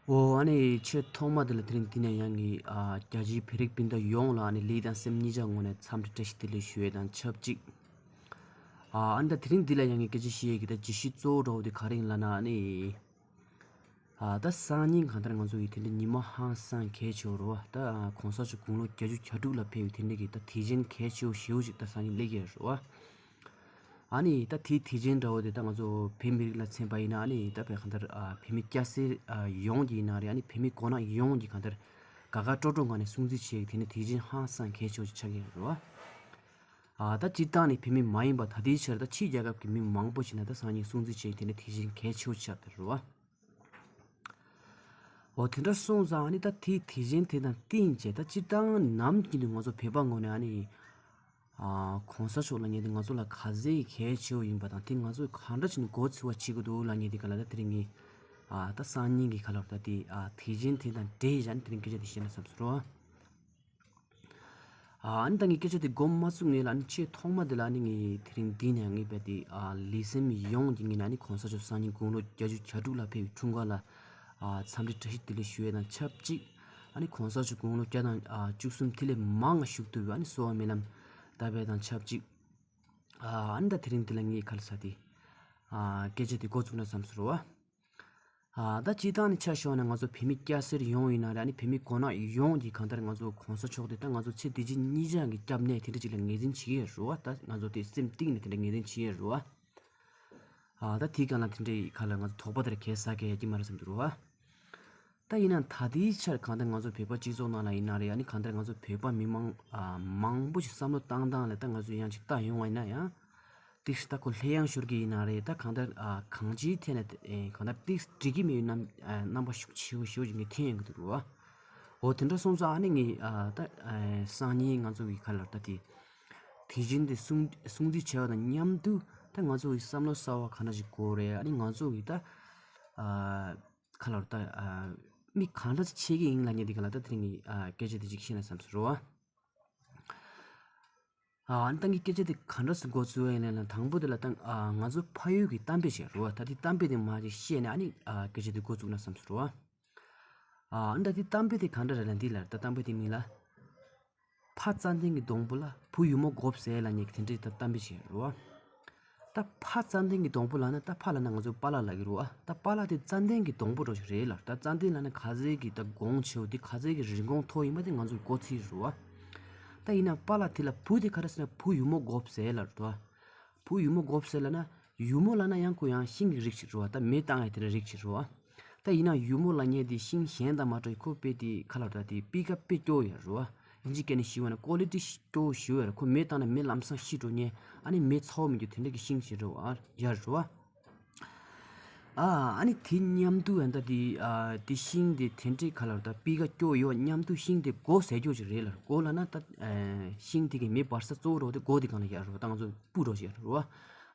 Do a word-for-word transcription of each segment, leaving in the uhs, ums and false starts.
འོ་ཨ་ནི་ཆེས་ཐོག་མ་དེ་ལ་དེ་རིང་འདི་ནས་ཡང་གི་ཨ་རྒྱ་ཆེའི་བོད་རིགས་སྤུན་ཟླ་ཡོངས་ལ་ཨ་ནི་ལུས་དང་སེམས་གཉིས་ཆ་ངོས་ནས་འཚམས་འདྲི་བཀྲ་ཤིས་བདེ་ལེགས་ཞུ་ཡས་དང་ཆབས་ཅིག་ཨ་ཨ་ནི་ད་དེ་རིང་འདི་ལ་ཡང་གི་སྐད་ཆ་བཤད་ཡས་ཀྱི་ད་བརྗོད་གཞི་གཙོ་བོ་འདྲ་བོ་དེ་ག་རེ་ཡིན་ལབ་ན་ཨ་ནི། ཨ་ད་སང་ཉིན་གང་ལྟར་ང་ཚོ་ཡི་དེ་འདྲ་ཉི་མ་ཧང་སང་གལ་ཆེ་བོ་རེད་བ། ད་གོང་ས་མཆོག་དགུང་ལོ་བརྒྱད་ཅུ་གྱ་དྲུག་ལ་ཕེབས་པའི་དེ་འདྲ་གི་ད་དུས་ཆེན་གལ་ཆེ་བོ་ཞེ་བོ་ཅིག་ད་སང་ཉིན་སླེབས་ཀྱི་རེད་བ། ཨ་ནི་ད་དེའི་དུས་ཆེན་འདྲ་བོ་དེ་ད་ང་ཚོ་བོད་མི་རིགས་ལ་མཚོན་པ་ཡིན་ན་ཨ་ནི་ད་བོད་གང་ལྟར་ཨ་བོད་མི་སྐྱ་སེར་ཨ་ཡོངས་ཀྱི་ཡིན་ན་རེད། ཨ་ནི་བོད་མི་མགོ་ནག་ཡོངས་ཀྱི་གང་ལྟར་དགའ་དགའ་སྤྲོ་སྤྲོ་ངང་ནས་སྲུང་བརྩི་བྱེད་ཀྱི་དེ་ནི་དུས་ཆེན་ཧང་སང་གལ་ཆེ་བོ་ཅིག་ཆགས་ཀྱི་ཡོད་རེད་བ། ཨ་ད་སྤྱིར་བཏང་ནས་བོད་མི་མ་ཡིན་པ་ད་ལྟའི་ཆར་ད་ཕྱིའི་རྒྱལ་ཁབ་ཀྱི་མི་མང་པོ་ཞིག་ན་ད་སང་ཉིན་སྲུང་བརྩི་བྱེད་ཀྱི་དེ་ནི་དུས་ཆེན་གལ་ཆེ་བོ་ཆགས་བསྡད་རེད་བ། འོ་དེ་འདྲ་སོང་ཙང་ཨ་ནི་ད་དེའི་དུས་ཆེན་དེ་དང་བསྟུན་བྱས་ད་སྤྱིར་བཏང་ནམ་རྒྱུན་དུ་ང་ཚོ་བོད་པ་ངོས་ནས་ཨ་ནི། ཨ་གོང་ས་མཆོག་ལབ་མཁན་དེ་ང་ཚོ་ལ་ག་ཚད་གལ་ཆེ་བོ་ཡིན་པ་དང་དེ་ང་ཚོས་གང་འདྲ་བྱས་ནས་མགོ་ཚོས་པ་བྱེད་དགོས་འདུག་ལབ་མཁན་དེ་ག་ལ་ད་དེ་རིང་གི་ཨ་ད་སང་ཉིན་གྱི་ག་ལ་ད་དེ་ཨ་དུས་ཆེན་དེ་དང་འབྲེལ་བྱས་ནས་དེ་རིང་སྐད་ཆ་དེ་བཤད་ན་བསམ་སོང་རོ། ཨ་ནི་ད་ངས་སྐད་ཆ་དེ་མགོ་མ་བཙུགས་ངེས་ལ་ཨ་ནི་ཆེས་ཐོག་མ་དེ་ལ་ཨ་ནི་ངས་དེ་རིང་འདི་ནས་ངས་བས་དེ་ཨ་ལུས་སེམས་ཡོངས་ཀྱི་ངོས་ནས་ཨ་ནི་གོང་ས་མཆོག་སང་ཉིན་དགུང་ལོ་བརྒྱད་ཅུ་གྱ་དྲུག་ལ་ཕེབས་པའི་འཁྲུངས་སྐར་ལ་ཨ་འཚམས་འདྲི་བཀྲ་ཤིས་བདེ་ལེགས་ཞུ་ཡས་དང་ཆབས་ཅིག་ཨ་ནི་གོང་ས་མཆོག་དགུང་ལོ་བརྒྱ་དང་ཨ་བཅུ་གསུམ་དེ་ལས་མང་བ་བཞུགས་ཐུབ་པའི་ཨ་ནི་གསོལ་བ་སྨོན་ལམ་བཏབ་པ་དང་ཆབས་ཅིག་ཨ་ནི་ད་དེ་རིང་འདི་ལ་ངས་ག་ལ་ས་དེ་ཨ་སྐད་ཆ་དེ་འགོ་བཙུགས་ན་བསམ་སོང་རོ། ཨ་ད་སྤྱིར་བཏང་ནས་ཆ་བཞག་ན་ང་ཚོ་བོད་མི་སྐྱ་སེར་ཡོངས་ཡིན་ན་རེད། ཨ་ནི་བོད་མི་མགོ་ནག་ཡོངས་ཀྱི་གང་ལྟར་ང་ཚོ་གོང་ས་མཆོག་དེ་ད་ང་ཚོ་ཚེ་འདི་ཕྱི་གཉིས་ཆ་གི་སྐྱབས་གནས་དེ་འདྲ་ཅིག་ལ་ངོས་འཛིན་བྱེད་ཀྱི་ཡོད་རེད་བ། ད་ང་ཚོ་དེ་སེམས་གཏིང་ནས་དེ་འདྲ་ངོས་འཛིན་བྱེད་ཀྱི་ཡོད་རེད་བ། ཨ་ད་དེའི་སྒང་ལ་དེ་འདྲའི་ཁ་ལ་ང་ཚོ་དོགས་པ་དེ་འདྲ་གས་ཟ་གི་ཡོད་ཀྱི་མ་རེད་བསམ་གྱི་རེད་བ། ད་ཡིན་ན་ད་ལྟའི་ཆར་གང་ལྟར་ང་ཚོ་བོད་པ་སྤྱི་ཚོགས་ནང་ལ་ཡིན་ན་རེད། ཨ་ནི་གང་ལྟར་ང་ཚོ་བོད་པ་མི་མང་ཨ་མང་པོ་ཞིག་བསམ་བློ་བཏང་སྟངས་ལ་ད་ང་ཚོ་ཡང་ཅིག་ལྟ་ཡོང་བ་ཡིན་ན་ཡང་ཏིག་ད་ཁོ་ལྷོད་ཡངས་ཤོར་གྱི་ཡིན་ན་རེད། ད་གང་ལྟར་ཨ་གང་ཅིའི་ཐད་ནས་ཨེ་གང་ལྟར་ཏིག་འགྲིག་གི་མེད་རྣམ་ཨ་རྣམ་པ་ཤུགས་ཆེ་བོ་ཞེ་བོ་ཞིག་ངས་ཐོན་ཡོང་གི་འདུག་རེད་བ། འོ་དེ་འདྲ་སོང་ཙང་ཨ་ནི་ངས་ཨ་ད་ཨ་སང་ཉིན་ང་ཚོ་གི་ཁ་ལར་ད་དེ་དེ་བཞིན་དེ་སྲུང་སྲུང་བརྩི་བྱས་པ་དང་མཉམ་དུ་ད་ང་ཚོ་གི་བསམ་བློ་གསར་བ་ག་འདྲ་ཞིག་དགོས་རེད། ཨ་ནི་ང་ཚོ་གི་ད་ཨ་ཁ་ལར་ད་ཨ་མི་གང་འདྲ་ཞིག་ཆགས་ཀྱི་ཡིན་ལབ་མཁན་དེ་ག་ལ་ད་དེ་རིང་གི་ཨ་སྐད་ཆ་དེ་ཅིག་བཤད་ན་བསམ་སོང་རེད་བ། ཨ་ནི་ད་ངས་སྐད་ཆ་དེ་ག་འདྲ་སེ་འགོ་ཚུགས་པ་ཡིན་ན་དང་པོ་དེ་ལ་ད་ཨ་ང་ཚོ་ཕ་ཡུལ་གྱི་གཏམ་དཔེ་ཞིག་རེད་བ། ད་དེ་གཏམ་དཔེ་དེ་མར་ཅིག་བཤད་ནས་ཨ་ནི་ཨ་སྐད་ཆ་དེ་འགོ་བཙུགས་ན་བསམ་སོང་རེད་བ། ཨ་ནི་ད་དེ་གཏམ་དཔེ་དེ་ག་འདྲ་རེད་ལབ་འདི་ལ་ད་གཏམ་དཔེ་དེ་མིང་ལ། ཕ་ཙན་དན་གྱི་སྡོང་པོ་ལ་བུ་ཡུ་མོ་དགོབ་ཟེར་ལབ་མཁན་གྱི་དེ་འདྲའི་ད་གཏམ་དཔེ་ཞིག་རེད་བ། ད་ཕ་ཙན་དན་གྱི་སྡོང་པོ་ལབ་ན་ད་ཕ་ལབ་ན་ང་ཚོ་པཱ་ལགས་ལབ་ཀྱི་རེད་བ། ད་པཱ་ལགས་དེ་ཙན་དན་གྱི་སྡོང་པོ་འདྲ་ཞིག་རེད་ལ། ད་ཙན་དན་ལབ་ན་ག་ཚད་ཀྱི་ད་གོང་ཆེ་བོ་དེ་ག་ཚད་ཀྱི་རིན་གོང་མཐོ་ཡིན་པ་དེ་ང་ཚོས་གོ་ཚོད་རེད་བ། ད་ཡིན་ན་པཱ་ལགས་དེ་ལ་བུ་དེ་ག་རེ་ཟེར་ན་བུ་ཡུ་མོ་དགོབ་ཟེར་ལབ་རེད་བ། བུ་ཡུ་མོ་དགོབ་ཟེར་ལབ་ན་ཡུ་མོ་ལབ་ན་ཡང་ཁོ་ཡང་ཤིང་གི་རིགས་ཤིག་རེད་བ། ད་མེ་བཏང་ཡ་དེ་འདྲ་རིགས་ཤིག་རེད་བ། ད་ཡིན་ན་ཡུ་མོ་ལབ་མཁན་དེ་ཤིང་གཞན་དང་མ་འདྲ་བའི་ཁོ་དཔེ་དེ་ཁ་ལ་འདྲ་དེ་སྤུས་ཀ་དཔེ་སྐྱོ་བོ་ཡོད་རེད་བ། ཨིན་ཇི་སྐད་ནས་ཞུས་པ་ན་ཀོ་ལི་ཊི་སྐྱོ་བོ་ཞེ་པོ་ཡོད་རེད། ཁོ་མེ་བཏང་ན་མེ་ལམ་སང་ཤི་འགྲོ་མཁན་ཨ་ནི་མེ་ཚ་བོ་མི་འགྱུར་དེ་འདྲ་གི་ཤིང་ཞིག་རེད་བ། ཡོད་རེད་བ། ཨ་ཨ་ནི་དེ་མཉམ་དུ་ཨ་ད་དེ་ཨ་དེ་ཤིང་དེ་དེ་འདྲའི་ཁ་ལ་འདྲ་སྤུས་ཀ་སྐྱོ་བོ་ཡོད་མཉམ་དུ་ཤིང་དེ་སྒོ་ཟེར་རྒྱུ་ཅིག་རེད་ལ། སྒོ་ལབ་ན་ད་ཨ་ཤིང་དེ་གི་མེ་འབར་ས་གཙོ་བོ་རེད་བ། དེ་སྒོ་དེ་སྒང་ལ་ཡོད་རེད་བ། ད་ང་ཚོ་སྤུ་འདྲ་ཞིག་ཡོད་རེད་བ།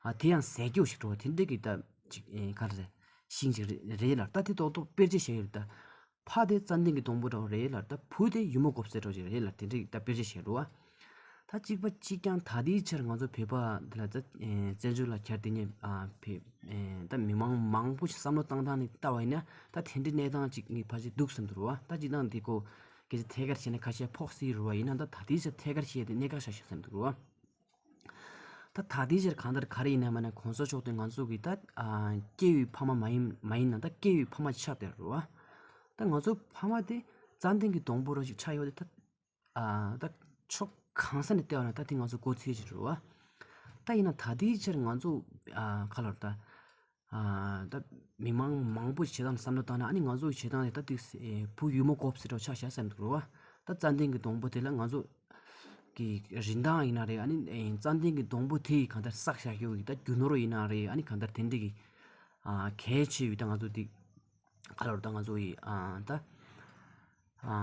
ཨ་དེ་ཡང་ཟེར་རྒྱུ་ཞིག་རེད་བ། དེ་འདྲའི་གི་ད་ཅིག་ཨེ་ག་རེ་ཟེར། ཤིང་ཞིག་རེད་རེད་ལ། ད་དེ་ཏོག་ཏོག་དཔེར་བརྗོད་བྱས་ཡོད་རེད་ད། ཕ་དེ་ཙན་དན་གྱི་སྡོང་པོ་འདྲ་བོ་རེད་ལ། ད་བུ་དེ་ཡུ་མོ་དགོབ་ཟེར་འདྲ་བོ་ཞིག་རེད་ལ། དེ་འདྲའི་ད་དཔེར་བརྗོད་བྱས་རེད་བ། ད་གཅིག་པ་གཅིག་རྐྱང་ད་ལྟའི་ཆར་ང་ཚོ་བོད་པ་འདི་ལ་ད་ཨེ་བཙན་བྱོལ་ལ་འཁྱར་དེ་ཉེ་ཨ་ཕེ་ཨེ་ད་མི་མང་མང་པོ་ཞིག་བསམ་བློ་བཏང་སྟངས་ནས་ལྟ་བ་ཡིན་ན་ད་དེ་འདྲའི་གནས་སྟངས་ཅིག་ངས་ཕལ་ཆེར་འདུག་བསམ་འདུག་རེད་བ། ད་སྤྱིར་བཏང་འདི་ཀོ་སྐད་ཆ་ཐད་ཀར་བཤད་ན་ཁ་ཤས་ཕོག་སྲིད་རེད་བ། ཡིན་ན་ད་ད་ལྟའི་ཆར་ཐད་ཀར་བཤད་དེ་གནད་འགག་ཆགས་ཤག་བསམ་འདུག་རེད་བ། ད་ད་ལྟའི་ཆར་གང་ལྟར་ག་རེ་ཡིན་ན་མ་ན་གོང་ས་མཆོག་དེ་ང་ཚོ་གི་ད་ཨ་སྐྱེ་བའི་ཕ་མ་མ་ཡིན་མ་ཡིན་ན་ད་སྐྱེ་བའི་ཕ་མ་ཆགས་བསྡད་རེད་བ། ད་ང་ཚོ་ཕ་མ་དེ་ཙན་དན་གྱི་སྡོང་པོ་རང་ཞིག་ཆགས་ཡོད་དེ་ད་ཨ་ད་ཕྱོགས་གང་ས་ནས་བལྟས་པ་ན་ད་དེ་ང་ཚོ་གོ་ཚོད་ཅིག་རེད་བ། ད་ཡིན་ན་ད་ལྟའི་ཆར་ང་ཚོ་ཨ་ག་ལ་ད། ཨ་ད་མི་མང་མང་པོ་བྱེད་སྟངས་བསམ་བློ་བཏང་ན་ཨ་ནི་ང་ཚོ་བྱེད་སྟངས་དེ་ད་ཏིག་སེ་བུ་ཡུ་མོ་དགོབ་ཟེར་འདྲ་ཆགས་ཤག་བསམ་འདུག་རེད་བ། ད་ཙན་དན་གྱི་སྡོང་པོ་དེ་ལ་ང་ཚོ་གི་རིན་ཐང་ཡིན་ན་རེད། ཨ་ནི་ཙན་དན་གྱི་སྡོང་པོ་དེ་ཡི་གང་ལྟར་བསགས་བཞག་རྒྱུ་ཡི་ད་རྒྱུ་ནོར་ཡིན་ན་རེད། ཨ་ནི་གང་ལྟར་དེ་འདྲ་གི་ཨ་གལ་ཆེ་བའི་ད་ང་ཚོ་དེ་ག་ལ་རུ་ད་ང་ཚོ་ཡི་ཨ་ད་ཨ་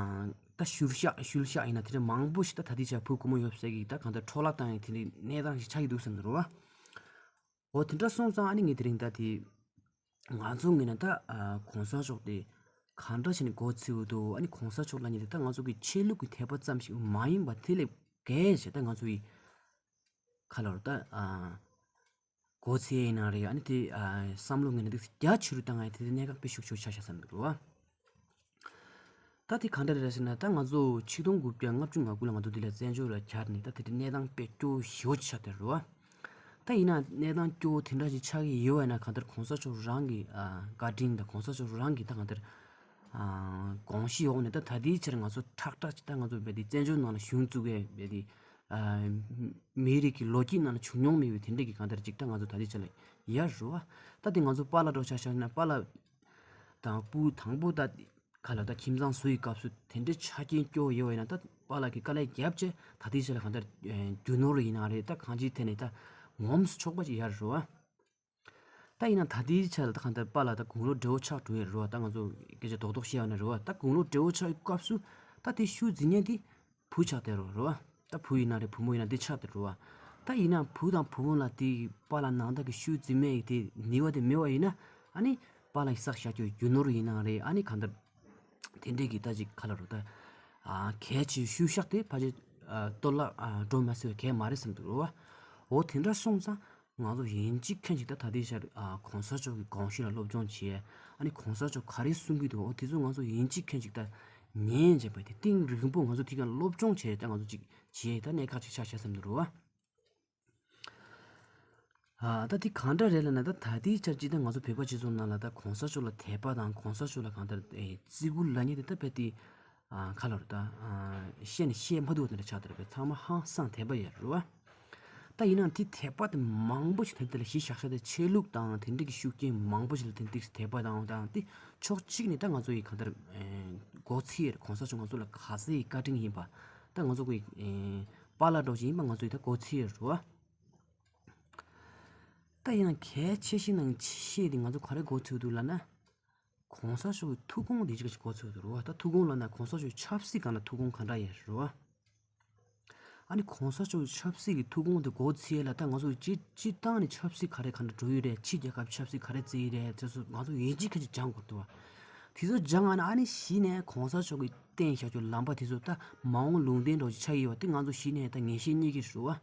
ད་ཤུལ་བཞག་ཤུལ་བཞག་ཡིན་ན་དེ་འདྲ་མང་པོ་ཞིག་ད་ད་ལྟའི་ཆར་བུ་གུ་མོ་ཡོད་ས་གི་ད་གང་ལྟར་འཕྲོ་བརླག་བཏང་ཡི་དེ་འདྲའི་གནས་སྟངས་ཤིག་ཆགས་ཀྱི་འདུག་བསམ་འདུག་རེད་བ། འོ་དེ་འདྲ་སོང་ཙང་ཨ་ནི་ངས་དེ་རིང་ད་དེ་ང་ཚོ་ངོས་ནས་ད་ཨ་གོང་ས་མཆོག་དེ་གང་འདྲ་བྱས་ནས་མགོ་ཚོས་འདུག་ཨ་ནི་གོང་ས་མཆོག་ལབ་མཁན་དེ་ད་ང་ཚོ་གི་ཆོས་ལུགས་ཀྱི་དད་པ་ཙམ་ཞིག་མ་ཡིན་པ་དེ་ལས་གལ་ཆེ་ད་ང་ཚོ་ཡི་ཁ་ལོར་ད་ཨ་མགོ་ཚོས་ཡིན་ན་རེད། ཨ་ནི་དེ་ཨ་བསམ་བློ་ངོས་ནས་དེ་རྒྱ་ཆེ་རུ་བཏང་ཡ་དེ་དེ་གནད་འགག་དཔེ་ཤུགས་ཆེ་བོ་ཆགས་ཤག་བསམ་འདུག་རེད་བ། ད་དེ་གང་འདྲ་རེད་ཟེར་ན། ད་ང་ཚོ་ཆིག་སྟོང་དགུ་བརྒྱ་ལྔ་བཅུ་ང་དགུ་ལ་ང་ཚོ་འདི་ལ་བཙན་བྱོལ་ལ་གྱར་ནས། ད་དེ་འདྲའི་གནས་སྟངས་དཔེ་སྐྱོ་བོ་ཞེ་པོ་ཅིག་ཆགས་བསྡད་རེད་བ། ད་ཡིན་ན་གནས་སྟངས་སྐྱོ་བོ་དེ་འདྲ་ཞིག་ཆགས་ཀྱི་ཡོད་པ་ཡིན་ན། གང་ལྟར་གོང་ས་མཆོག་རང་གི་ཨ་བཀའ་དྲིན་དང་། གོང་ས་མཆོག་རང་གི་ད་གང་ལྟར་ཨ་དགོངས་གཞི་འོག་ནས། ད་ད་ལྟའི་ཆར་ང་ཚོ་ཁྲག་ཁྲག་ཅིག་ད་ང་ཚོ་རྦད་དེ་བཙན་བྱོལ་ནང་ལ་གཞུང་བཙུགས་པའི་རྦད་དེ་ཨ་མིའི་རིགས་ཀྱི་ལོ་རྒྱུས་ནང་ལ་བྱུང་མྱོང་མེད་པའི་དེ་འདྲ་གི་གང་ལྟར་ཅིག་ད་ང་ཚོ་ད་ལྟའི་ཆར་ལ་ཡོད་རེད་བ། ད་དེ་ང་ཚོ་པཱ་ལགས་འདྲ་ཆ་བཞག་ན། པཱ་ལགས་དང་སྤུ་དང་པོ་ད་ག་ལ་ད་ཁྱིམ་ཚང་བཟོ་ཡི་སྐབས་སུ་དེ་འདྲའི་ཆ་རྐྱེན་སྐྱོ་བོ་ཡོད་པ་ཡིན་ན། ད་པཱ་ལགས་ཀྱིས་དཀའ་ལས་བརྒྱབ་བྱས་ད་ལྟའི་ཆར་ལ་གང་ལྟར་ཨེ་རྒྱུ་ནོར་ཡིན་ན་རེད། ད་གང་ཅིའི་ཐད་ནས་ད་ངོམས་སུ་ཆོག་པ་ཅིག་ཡོད་རེད་བ། ད་ཡིན་ན་ད་ལྟའི་ཆར་ལ་ད་གང་ལྟར་པཱ་ལགས་ད་དགུང་ལོ་བགྲེས་པོ་ཆགས་འགྲོ་ཡི་རེད་བ། ད་ང་ཚོ་སྐད་ཆ་རྡོག་རྡོག་བཤད་ཡོང་ན་རེད་བ། ད་དགུང་ལོ་བགྲེས་པོ་ཆགས་ཡི་སྐབས་སུ་ད་དེ་ཤུགས་འཛིན་མཁན་དེ་བུ་ཆགས་བསྡད་རེད་བ། ད་བུ་ཡིན་ན་རེད། བུ་མོ་ཡིན་ན་དེ་ཆགས་བསྡད་རེད་བ། ད་ཡིན་ན་བུ་དང་བུ་མོ་ལ་དེ་པཱ་ལགས་ནང་ལྟར་གྱི་ཤུགས་འཛིན་མེད་དེ་ནུས་པ་དེ་མེད་པ་ཡིན་ན། ཨ་ནི་པཱ་ལགས་ཀྱིས་བསགས་བཞག་རྒྱུ་རྒྱུ་ནོར་ཡིན་ན་རེད། ཨ་ནི་གང་ལྟར་དེ་འདྲས་ཀྱི་ད་ཅིག་ག་ལ་རོ། ད་ཨ་གལ་ཆེ་ཤོས་ཤག་དེ་ཕལ་ཆེར་ཨ་སྟོད་ལ་ཨ་འགྲོ་མ་སྲིད་པའི་གལ་མ་རེད་བསམ་འདུག་རོ་བ། འོ་དེ་འདྲ་སོང་ཙང་ང་ཚོ་ཡིན་གཅིག་མཁན་གཅིག་ད་ད་ལྟའི་ཆར་ཨ་གོང་ས་མཆོག་གི་དགོངས་གཞི་ལ་སློབ་སྦྱོང་བྱས། ཨ་ནི་གོང་ས་མཆོག་ག་རེ་གསུང་གི་འདུག་འོ་དེ་ཚོ་ང་ཚོ་ཡིན་གཅིག་མཁན་གཅིག་ད་ཉན་བྱས་པ་དེ་གཏིང་རིང་པོ་ང་ཚོ་དེ་ག་སློབ་སྦྱོང་བྱས། ད་ང་ཚོ་ཅིག་བྱས་ད་གནད་འགག་ཅིག་ཆགས་ཤག་བསམ་འདུག་རོ་བ། ཨ་ད་དེ་གང་འདྲ་རེད་ལབ་ན། ད་ད་ལྟའི་ཆར་སྤྱིར་བཏང་ང་ཚོ་བོད་པ་སྤྱི་ཚོགས་ནང་ལ་ད་གོང་ས་མཆོག་ལ་དད་པ་དང་། གོང་ས་མཆོག་ལ་གང་ལྟར་ཨེ་བརྩི་བཀུར་ལབ་མཁན་དེ་ད་རྦད་དེ་ཨ་ག་ལ་རེད། ད་ཨ་བཤད་ནས་བཤད་མ་ཐུབ་པ་དེ་འདྲ་ཆགས་བསྡད་རེད། ཚང་མ་ཧང་སང་དད་པ་ཡོད་རེད་བ། ད་ཡིན་ནའང་དེ་དད་པ་དེ་མང་པོ་ཞིག་ད་དེ་ལ་གཞི་བཞག་ཤག་དེ་ཆོས་ལུགས་དང་དེ་འདྲ་གི་ཤུགས་རྐྱེན་མང་པོ་ཞིག་ལ་དེ་འདྲ་དད་པ་དང་། དང་དེ་ཕྱོགས་གཅིག་ནས་ད་ང་ཚོ་ཡི་གང་ལྟར་ཨེ་མགོ་ཚོས་ཡོད་རེད། གོང་ས་མཆོག་ང་ཚོ་ལ་ག་ཚོད་ཡི་བཀའ་དྲིན་ཡིན་པ། ད་ང་ཚོ་གི་ཨེ་པཱ་ལགས་འདྲ་བོ་ཞིག་ཡིན་པ་ང་ཚོ་ཡི་ད་མགོ་ཚོས་ཡོད་རེད་བ། ད་ཡིན་ན་གལ་ཆེ་ཤོས་ནང་ཆེ་ཤོས་དེ་ང་ཚོ་ག་རེ་མགོ་ཚོས་འདུག་ལབ་ན། གོང་ས་མཆོག་གི་ཐུགས་དགོངས་དེ་ཅིག་གཅིག་མགོ་ཚོས་འདུག་རེད་བ། ད་ཐུགས་དགོངས་ལབ་ན་གོང་ས་མཆོག་གི་ཆབ་སྲིད་སྒང་ལ་ཐུགས་དགོངས་ག་འདྲ་ཡོད་རེད་བ། ཨ་ནི་གོང་ས་མཆོག་གི་ཆབ་སྲིད་ཀྱི་ཐུགས་དགོངས་དེ་མགོ་ཚོས་ལ། ད་ང་ཚོ་སྤྱིར་སྤྱིར་བཏང་ནས་ཆབ་སྲིད་ག་རེ་ག་འདྲ་འགྲོ་ཡི་རེད། ཕྱི་རྒྱལ་ཁབ་ཆབ་སྲིད་ག་རེ་བརྩི་ཡི་རེད། དེ་ཚོ་ང་ཚོ་ཡིན་གཅིག་མཁན་གཅིག་སྦྱང་དགོས་འདུག་བ། དེ་ཚོ་སྦྱང་ཨ་ནི་ཨ་ནི་གཞི་ནས་གོང་ས་མཆོག་གི་བསྟན་བཞག་རྒྱུ་ལམ་པ་དེ་ཚོ་ད་མ་འོངས་ལུང་བསྟན་འདྲ་བོ་ཅིག་ཆགས་ཡོད་པ་དེ་ང་ཚོ་གཞི་ནས་ད་ངེས་ཤེས་རྙེད་ཀྱི་རེད་བ།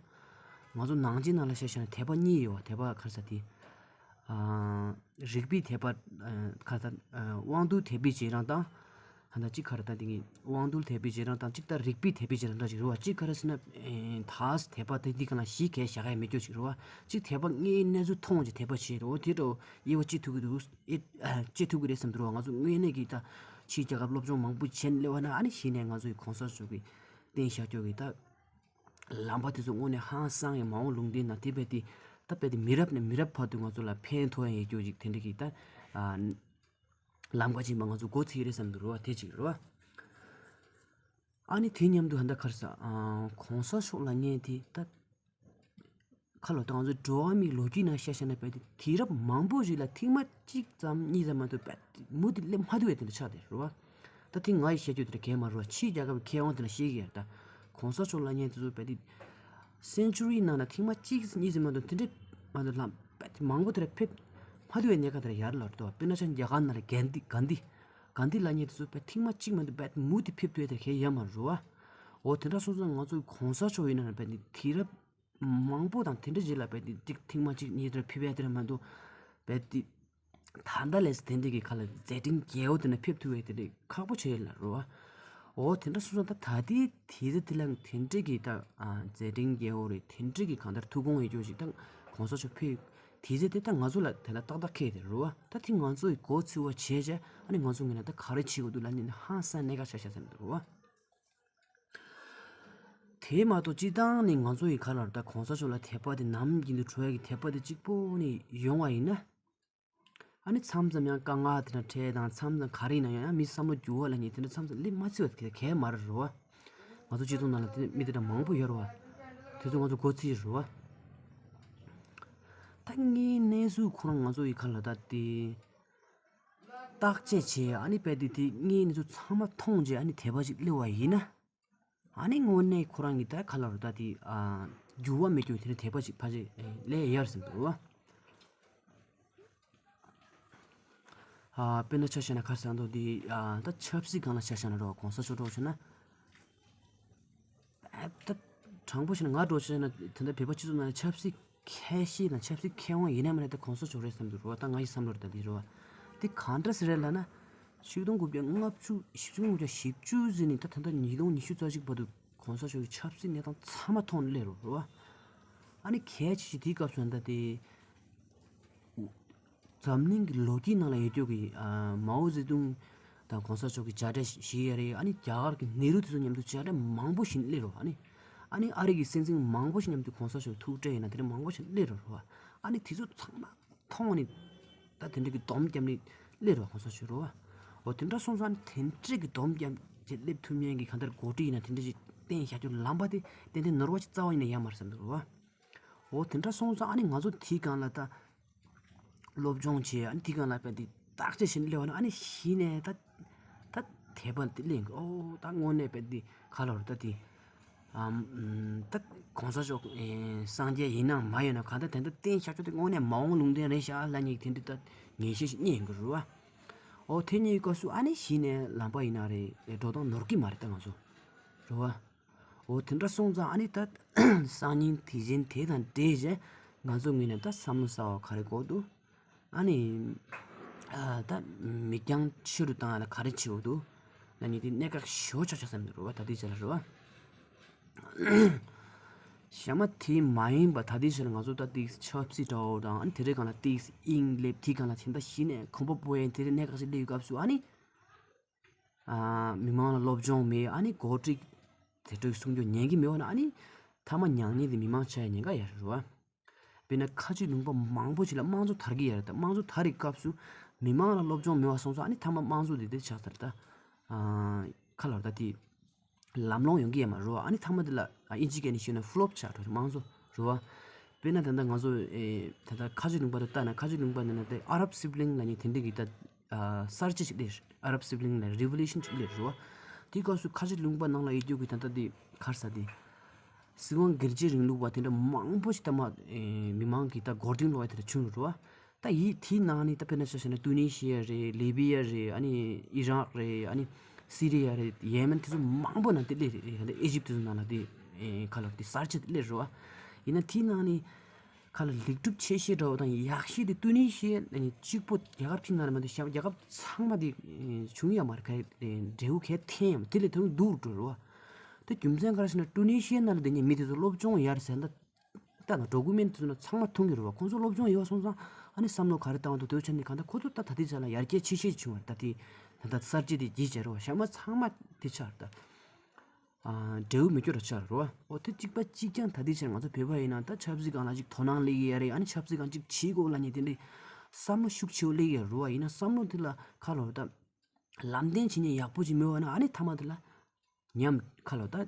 ང་ཚོ་ནང་ཆེན་ནང་ལ་བཤད་བཤད་ན་དད་པ་གཉིས་ཡོད་བ། དད་པ་ག་རེ་ཟེར་དེ། ཨ་རིག་པའི་དད་པ། ཨ་ག་རེ་ཟེར། ཨ་དབང་རྟུལ་དད་པའི་རྗེས་འབྲང་དང་། ཧ་ད་གཅིག་ག་རེ། ད་དེ་གི་དབང་རྟུལ་དད་པའི་རྗེས་འབྲང་དང་། གཅིག་ད་རིག་པའི་དད་པའི་རྗེས་འབྲང་འདྲ་ཅིག་རེད་བ། གཅིག་ག་རེ་ཟེར་ན། ཨེ་ད་དད་པ་དེ་འདི་ག་ལ་གཞི་གས་བཞག་ཡ་མེད་རྒྱུ་ཅིག་རེད་བ། གཅིག་དད་པ་དངོས་གནས་ཚུལ་མཐོང་བྱས་དད་པ་བྱེད་རེད་བ། དེ་འདྲ་དབྱེ་བ་ཕྱེ་ཐུབ་ཀྱི་འདུག་ཨེ་ཕྱེ་ཐུབ་ཀྱི་རེད་བསམ་འདུག་རེད་བ། ང་ཚོ་དངོས་གནས་ཀྱི་ད་ཕྱིའི་རྒྱལ་ཁབ་སློབ་སྦྱོང་མང་པོ་བྱས་ནས་སླེབས་པ་ན། ཨ་ནི་གཞི་ནས་ང་ཚོའི་གོང་ས་མཆོག་གི་བསྟན་བཞག་རྒྱུ་གི་ད་ལམ་པ་དེ་ཚོ་དངོས་གནས་ཧང་སང་ཡང་མ་འོངས་ལུང་བསྟན་ན་དེ་རྦད་དེ་ད་རྦད་དེ་མི་རབས་ནས་མི་རབས་བར་དུ་ང་ཚོ་ལ་ཕན་ཐོགས་ཡ་ཡོད་རྒྱུ་ཅིག་དེ་འདྲ་གི་ད་ཨ་ལམ་ཁ་ཅིག་ཡིན་པ་ང་ཚོ་མགོ་ཚོས་རེད་བསམ་འདུག་རེད་བ། དེ་གཅིག་རེད་བ། ཨ་ནི་དེ་མཉམ་དུ་ཧ་ད་ག་རེ་ཟེར། ཨ་གོང་ས་མཆོག་ལབ་མཁན་དེ་ད་ཁ་ལོ་ད་ང་ཚོ་འགྲོ་བ་མིའི་ལོ་རྒྱུས་ནང་བཤད་བཤད་ན་རྦད་དེ་དུས་རབས་མང་པོ་ཞིག་ལ་ཐེངས་མ་གཅིག་ཙམ་གཉིས་ཙམ་མ་གཏོགས་རྦད་དེ་མུ་མཐུད་སླེབས་མ་ཐུབ་པའི་དེ་འདྲ་ཆགས་བསྡད་རེད་བ། ད་དེ་ང་ཡིས་བཤད་རྒྱུ་དེ་འདྲ་གང་ཡང་མ་རེད་བ། ཕྱིའི་རྒྱལ་ཁབ་ཀྱི་མཁས་དབང་དེ་ལ་བཤད་ཀྱི་ཡོད། ད་གོང་ས་མཆོག་ལབ་མཁན་དེ་ཚོ་རྦད་དེ་སེན་ཅུ་རི་ནང་ལ་ཐེངས་མ་གཅིག་གཉིས་ཙམ་མ་གཏོགས་དེ་འདྲ་མ་གཏོགས་ལམ་རྦད་དེ་མང་པོ་དེ་འདྲ་ཕེབས་མ་ཐུབ་པའི་གནས་སྐབས་དེ་འདྲ་ཡོད་རེད་ལབ་རེད་བ། དཔེར་ན་ཆ་རྒྱ་གར་ནང་ལ་གྷན་དྷི་གྷན་དྷི་གྷན་དྷི་ལབ་མཁན་དེ་ཚོ་རྦད་ཐེངས་མ་གཅིག་མ་གཏོགས་རྦད་དེ་མུ་མཐུད་ཕེབས་ཐུབ་ཡ་དེ་གང་ཡང་ཡོད་མ་རེད་བ། འོ་དེ་འདྲ་སོང་ཙང་ང་ཚོ་གོང་ས་མཆོག་ཡིན་ན་རྦད་དེ་དུས་རབས་མང་པོ་དང་དེ་འདྲ་རྗེས་ལ་རྦད་དེ་ཅིག་ཐེངས་མ་གཅིག་གཉིས་དེ་འདྲ་ཕེབས་ཡ་དེ་འདྲ་མ་གཏོགས་རྦད་དེ་ད་ལྟ་ལས་དེ་འདྲ་གི་ཁ་ལ་མཛད་འཕྲིན་རྒྱས་པོ་དེ་འདྲ་ཕེབས་ཐུབ་པའི་དེ་འདྲ་ཁག་པོ་ཆགས་ཡོད་ལབ་རེད་བ། འོ་དེ་འདྲ་སོང་ཙང་ད་ད་ལྟའི་དུས་ཚོད་དེ་ལ་དེ་འདྲ་གི་ད་ཨ་མཛད་འཕྲིན་རྒྱས་པོ་རེད། དེ་འདྲ་གི་གང་ལྟར་ཐུགས་དགོངས་ཡོད་རྒྱུ་ཞིག་ད་གོང་ས་མཆོག་ཕེབས་དུས་ཚོད་དེ་ད་ང་ཚོ་ལ་དེ་ལ་ཏག་ཏག་འཁེལ་དེ་རེད་བ། ད་དེ་ང་ཚོ་ཡི་མགོ་ཚོས་པ་བྱས་བྱས་ཨ་ནི་ང་ཚོ་ངོས་ནས་ད་ག་རེ་བྱེད་དགོས་འདུག་ལབ་ནས་ཧང་སང་གནད་འགག་ཆགས་ཤག་བསམ་འདུག་རེད་བ། དེ་མ་གཏོགས་སྤྱིར་བཏང་ནས་ང་ཚོ་ཡི་ག་ལ་རེད། ད་གོང་ས་མཆོག་ལ་དད་པ་དེ་ནམ་རྒྱུན་དུ་འཕྲོ་ཡ་གི་དད་པ་དེ་གཅིག་པོ་ནས་ཡོང་བ་ཡིན་ན། ཨ་ནི་མཚམས་མཚམས་ཡང་དཀའ་ངལ་དེ་འདྲ་འཕྲད་དང་། མཚམས་མཚམས་ག་རེ་ཡིན་ན་ཡང་ཡང་མི་བསམ་བློ་འགྱུར་བ་ལབ་མཁན་དེ་འདྲ་མཚམས་མཚམས་སླེབས་མ་སྲིད་པ་དེ་གང་ཡང་མ་རེད་རེད་བ། ང་ཚོ་སྤྱི་ཚོགས་ནང་ལ་དེ་མི་དེ་འདྲ་མང་པོ་ཡོད་རེད་བ། དེ་ཚོ་ང་ཚོ་མགོ་ཚོས་རེད་བ། ད་དངོས་གནས་སུ་ཁོ་རང་ང་ཚོ་ཡི་ག་ལ་ད་དེ་བརྟག་དཔྱད་བྱས། ཨ་ནི་རྦད་དེ་དེ་དངོས་གནས་སུ་ཚང་མ་མཐོང་རྗེས་ཨ་ནི་དད་པ་ཅིག་སླེབས་པ་ཡིན་ན། ཨ་ནི་དངོས་གནས་ཁོ་རང་གི་ད་ག་ལ་རེད། ད་དེ་ཨ་འགྱུར་བ་མེད་རྒྱུ་དེ་འདྲ་དད་པ་ཅིག་ཕལ་ཆེར་སླེབས་ཡོད་རེད་བསམ་འདུག་རེད་བ། ཨ་དཔེར་ན་ཆ་བཞག་ན་ག་རེ་ཟེར་འདུག་དེ་ཨ་ད་ཆབ་སྲིད་སྒང་ལ་ཆ་བཞག་ན་རེད་བ། གོང་ས་མཆོག་འདྲ་བོ་བྱས་ན། ཨ་ད་དྲང་པོ་བཤད་ན་ང་འདྲ་བོ་བྱས་ན་དེ་འདྲ་བོད་པ་སྤྱི་ཚོགས་ནང་ལ་ཆབ་སྲིད་མཁས་ཤེས་དང་ཆབ་སྲིད་མཁས་དབང་ཡིན་ན་མིན་ན་ད་གོང་ས་མཆོག་རེད་བསམ་འདུག་རེད་བ། ད་ང་ཡི་བསམ་བློ་རེད། ད་འདི་རེད་བ། དེ་གང་འདྲ་ཟེར་རེད་ལབ་ན། ཆིག་སྟོང་དགུ་བརྒྱ་ལྔ་བཅུ་ཆིག་སྟོང་དགུ་བརྒྱ་བཞི་བཅུ་ཟིན་ནས་ད་ད་ལྟ་ཉིས་སྟོང་ཉི་ཤུ་རྩ་གཅིག་བར་དུ་གོང་ས་མཆོག་གི་ཆབ་སྲིད་གནས་སྟངས་ཚང་མ་མཐོང་ནས་སླེབས་རོགས་རེད་བ། ཨ་ནི་གལ་ཆེ་ཆེ་དེའི་སྐབས་སུ་ད་དེ། འཛམ་གླིང་གི་ལོ་རྒྱུས་ནང་ལ་ཡོད་རྒྱུ་གི་ཨ་མའོ་ཙེ་ཏུང་དང་གོང་ས་མཆོག་གི་མཇལ་འཕྲད་ཞིག་ཡོད་རེད། ཨ་ནི་རྒྱ་གར་གྱི་ནེ་རུ་དེ་ཚོ་མཉམ་དུ་མཇལ་འཕྲད་མང་པོ་ཞིག་སླེབས་རོགས། ཨ་ནི་ཨ་ནི་ཨ་རི་གི་སྲིད་འཛིན་མང་པོ་ཞིག་མཉམ་དུ་གོང་ས་མཆོག་ཐུག་འཕྲད་ཡིན་ན་དེ་འདྲ་མང་པོ་ཞིག་སླེབས་རོགས་རེད་བ། ཨ་ནི་དེ་ཚོ་ཚང་མ་མཐོང་ནས་ད་དེ་འདྲ་གི་སྡོམ་བརྒྱབ་ནས་སླེབས་རོགས་གོང་ས་མཆོག་རེད་བ། འོ་དེ་འདྲ་སོང་ཙང་དེ་འདྲ་གི་སྡོམ་བརྒྱབ་ཅིག་སླེབས་ཐུབ་མཁན་གྱི་གང་ལྟར་འགོ་ཁྲིད་ཡིན་ན་དེ་འདྲ་ཞིག་བསྟེན་བཞག་རྒྱུ་ལམ་པ་དེ་ཏན་ཏན་ནོར་བ་ཞིག་རྩ་བ་ཉིད་ནས་ཡོད་མ་རེད་བསམ་འདུག་རེད་བ། འོ་དེ་འདྲ་སོང་ཙང་ཨ་ནི་ང་ཚོ་དེའི་སྒང་ལ་ད་སློབ་སྦྱོང་བྱས། ཨ་ནི་དེའི་སྒང་ལ་དཔེ་དེ་བརྟག་དཔྱད་བྱས་ནས་སླེབས་པ་ན་ཨ་ནི་གཞི་ནས་ད་ད་དད་པ་དེ་སླེབས་འགྲོ། ཨོ་ད་དངོས་གནས་དཔེ་དེ་ག་ལ་རེད་ད་དེ། ཨམ་ད་གོང་ས་མཆོག་ཨེ་སངས་རྒྱས་ཡིན་ནམ་མ་ཡིན་ནམ་གང་ལྟར་དེ་འདྲ་བསྟེན་བཞག་རྒྱུ་དེ་དངོས་གནས་མ་འོངས་ལུང་བསྟན་རེད་ཤག་ལབ་མཁན་དེ་འདྲ་ད་ངེས་ཤེས་ཤིག་རྙེད་ཡོང་གི་རེད་བ། ཨོ་དེ་གཉིས་སྐབས་སུ་ཨ་ནི་གཞི་ནས་ལམ་པ་ཡིན་ན་རེད། ཨེ་འགྲོ་སྟངས་ནོར་གི་མ་རེད་ད་ང་ཚོ་རེད་བ། འོ་དེ་འདྲ་སོང་ཙང་ཨ་ནི་ད་སང་ཉིན་དེ་བཞིན་དེ་དང་འབྲེལ་བྱས་ང་ཚོ་ངོས་ནས་ད་བསམ་བློ་གསར་བ་ག་རེ་འཁོར་འདུག་ཨ་ནི་ཨ་ད་མིག་རྒྱང་ཆེ་རུ་བཏང་ཡ་ལ་ག་རེ་བྱེད་དགོས་འདུག་ལབ་མཁན་དེ་གནད་འགག་ཞེ་པོ་ཆགས་ཆགས་བསམ་གྱི་རེད་བ། ད་ལྟའི་ཆ་ལ་རེད་བ། གཞན་མ་དེ་མ་ཡིན་པ་ད་ལྟའི་ཆ་ལ་ང་ཚོ་ད་ཏིག་ཆབ་སྲིད་འདྲ་བོ་དང་ཨ་ནི་དེ་རིང་སྒང་ལ་ཏིག་དབྱིངས་སླེབས། དེའི་སྒང་ལ་དེ་འདྲ་གཞི་ནས་གོམ་པ་སྤོ་ཡ་དེ་རིང་གནད་འགག་ཅིག་སླེབས་ཡོད་སྐབས་སུ་ཨ་ནི། ཨ་མི་མང་ལ་སློབ་སྦྱོང་མེད། ཨ་ནི་འགོ་ཁྲིད་དེ་འདྲ་གསུང་རྒྱུ་ཉན་གྱི་མེད་པ་ན་ཨ་ནི་མཐའ་མ་མྱ་ངན་དེ་མི་མང་ཆགས་ཡ་ཉེན་ཁ་ཡོད་རེད་བ། དཔེར་ན་ཁ་ཆེ་ལུང་པ་མང་པོ་ཅིག་ལ་དམངས་གཙོ་དར་གྱི་ཡོད་རེད། ད་དམངས་གཙོ་དར་བའི་སྐབས་སུ་མི་མང་ལ་སློབ་སྦྱོང་མེད་པ་སོང་ཙང་ཨ་ནི་མཐའ་མ་དམངས་གཙོ་དེ་དེ་ཆགས་ཚར། ད་ཨ་ག་ལ་རེད་ད་དེ་ལམ་ལྷོང་ཡོང་གི་ཡོད་མ་རེད་བ། ཨ་ནི་མཐའ་མ་དེ་ལ་ཨ་དབྱིན་ཇི་སྐད་ནས་ཞུས་ན་ཕོ་ལོབ་ཆགས་འགྲོ་རེད་དམངས་གཙོ་རེད་བ། དཔེར་ན་ད་ལྟ་ང་ཚོ་ཨེ་ད་ལྟ་ཁ་ཆེ་ལུང་པ་དེ་ལྟ་ན་ཁ་ཆེ་ལུང་པ་ནང་ན་དེ་ཨ་རབ་སིབ་ལིང་ལབ་མཁན་དེ་འདྲ་གི་ད་ཨ་གསར་བརྗེ་ཞིག་སླེབས། ཨ་རབ་སིབ་ལིང་ལ་རི་ཝོ་ལུ་ཤན་ཞིག་སླེབས་རེད་བ། དེའི་སྐབས་སུ་ཁ་ཆེ་ལུང་པ་ནང་ལ་ཡོད་རྒྱུ་གི་ད་ལྟ་དེ་ག་རེ་ཟེར་དེ། སྲིད་དབང་སྒེར་གཅོད་རིང་ལུགས་པ་དེ་འདྲ་མང་པོ་ཞིག་ད་མ་ཨེ་མི་མང་གིས་ད་མགོ་རྟིང་སློག་ཡ་དེ་འདྲ་བྱུང་རེད་བ། ད་ཡིད་དེའི་ནང་ནས་ད་དཔེར་ན་ཆ་བཞག་ན་ཏུ་ནི་ཤི་ཡ་རེད། ལི་བི་ཡ་རེད། ཨ་ནི་ཨི་རག་རེད། ཨ་ནི་སི་རི་ཡ་རེད། ཡེ་མེན་དེ་ཚོ་མང་པོ་ནང་དེ་སླེབས་རེད། ད་ཨེ་ཇིབ་དེ་ཚོ་ནང་ལ་དེ་ཨེ་ག་ལ་དེ་གསར་བརྗེ་དེ་སླེབས་རེད་བ། ཡིན་ན་དེའི་ནང་ནས་ག་ལ་ལེགས་གྲུབ་ཆེ་ཤོས་འདྲ་བོ་དང་ཡག་ཤོས་དེ་ཏུ་ནི་ཤི་ཡ་ཨ་ནི་གཅིག་པོ་རྒྱལ་ཁབ་གཅིག་ནང་ལ་མ་གཏོགས་གཞན་རྒྱལ་ཁབ་ཚང་མ་དེ་ཨེ་བྱུང་ཡ་མ་རེད། ག་ཨེ་འབྲས་བུ་གས་འཐེན་ཡ་མ་དེ་ལས་དོན་སྡུག་འགྲོ་རེད་བ། དེ་རྒྱུ་མཚན་ག་རེ་ཟེར་ན་ཏུ་ནི་ཤི་ཡ་ནང་ལ་དེ་ནས་མི་དེ་ཚོ་སློབ་སྦྱོང་ཡར་ཟེར་ན། ད་ན་ཌོ་ཀུ་མེན་ཊི་དེ་ཚོ་ན་ཚང་མ་མཐོང་གི་རེད་བ། ཁོང་ཚོ་སློབ་སྦྱོང་ཡོད་སོང་ཙང་ཨ་ནི་བསམ་བློ་ག་རེ་བཏང་འདུག་དེ་ཆ་ནས་གང་ལྟར་ཁོ་ཚོ་ད་ད་ལྟའི་ཆ་ལ་ཡར་རྒྱས་ཆེ་ཤོས་བྱུང་བ་རེད། ད་དེ་ད་ལྟ་གསར་བརྗེ་དེ་རྗེས་བྱས་རེད་བ། གཞན་མ་ཚང་མ་དེ་ཆགས་རེད་ད། ཨ་འབྲས་བུ་མི་སྐྱོ་ར་ཆགས་རེད་བ། འོ་དེ་གཅིག་པ་གཅིག་རྐྱང་ད་ལྟའི་ཆ་ང་ཚོ་བོད་པ་ཡིན་ན་ད་ཆབ་སྲིད་སྒང་ལ་ཅིག་དོ་སྣང་སླེབས་ཀྱི་ཡ་རེད། ཨ་ནི་ཆབ་སྲིད་སྒང་ཅིག་བྱེད་དགོས་ལབ་མཁན་དེ་འདྲའི་བསམ་བློ་ཤུགས་ཆེ་བོ་སླེབས་ཀྱི་ཡ་རེད་བ། ཡིན་ན་བསམ་བློ་དེ་ལ་ག་ལ་རེད་ད། ལམ་སྟོན་བྱེད་མཁན་ཡག་པོ་ཅིག་མེད་པ་ན་ཨ་ནི་མཐའ་མ་དེ་ལ་ཉམས་ག་ལ་ད།